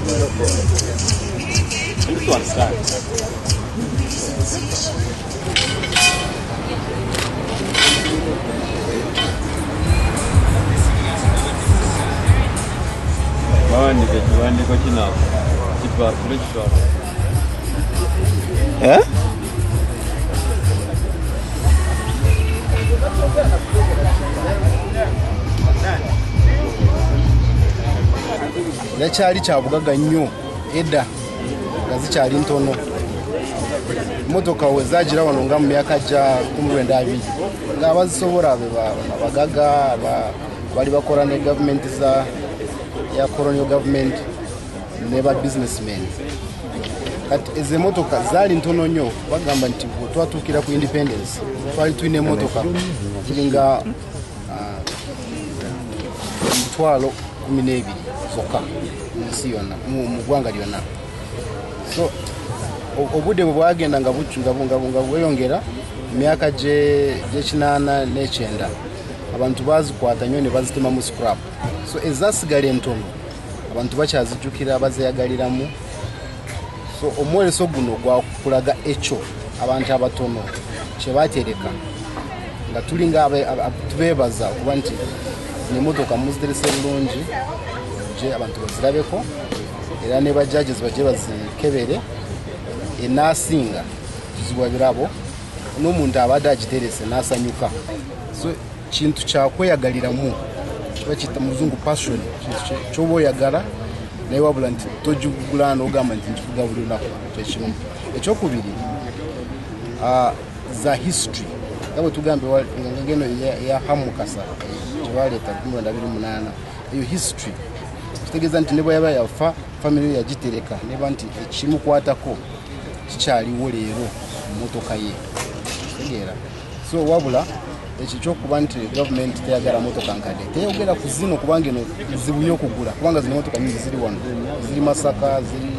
This one start. Bawandiika ekiwandiiko kino kipapula ekitwala. Eh? Era kyali kya bugagga nnyo edda nga zikyali ntono. Emmotoka we zaagira wano nga mu myaka gya 1920 ng'abazisobola be abagagga bali bakola ne gavumenti za ya colonial government ne ba businessmen. Kati ezo emmotoka zaali ntono nnyo, bagamba nti bwe twatuukira ku independence twali tulina emmotoka ziringa 12,000 zokka mu nsi yonna, mu ggwanga lyonna. So obudde bwe bwagenda nga bweyongera mu myaka gy'e89 abantu bazikwata nnyo ne bazitemamu scrap. So ezasigala entono abantu bakyazijjukira, bazeeyagaliramu. So omwoleso guno gwakulaga ekyo abantu abatono kye batereka, nga tulinga tubeebaza okuba nti zino emmotoka muziterese bulungi gye abantu bazirabeko, era ne bajjajjas bajje bazikebere. Enaasinga kizibwa birabo n'omuntu abadde agiterese n'asanyuka. So kintu kyakweyagaliramu, kiba kiyita mu Luzungu passion, kintu ky'oba oyagala naye wabula nti togigula n'ogamba nti nkivuga buli lunaku. Kyekimu. Ekyokubiri, za history nga bwe tugambye ngeno eya Hamukasa gyebaleeta 1928, eyo history kitegeeza nti ne bwe yaba yafa family yagitereka, neba nti ekimukwatako kikyaliwo leero mu mmotoka ye, kitegeera. So wabula ekyo ekyokuba nti gavumenti teyagala motoka nkadde, teyogera ku zino kubanga eno zibu nnyo okugula, kubanga zino motoka nyingi ziri wano, ziri Masaka, ziri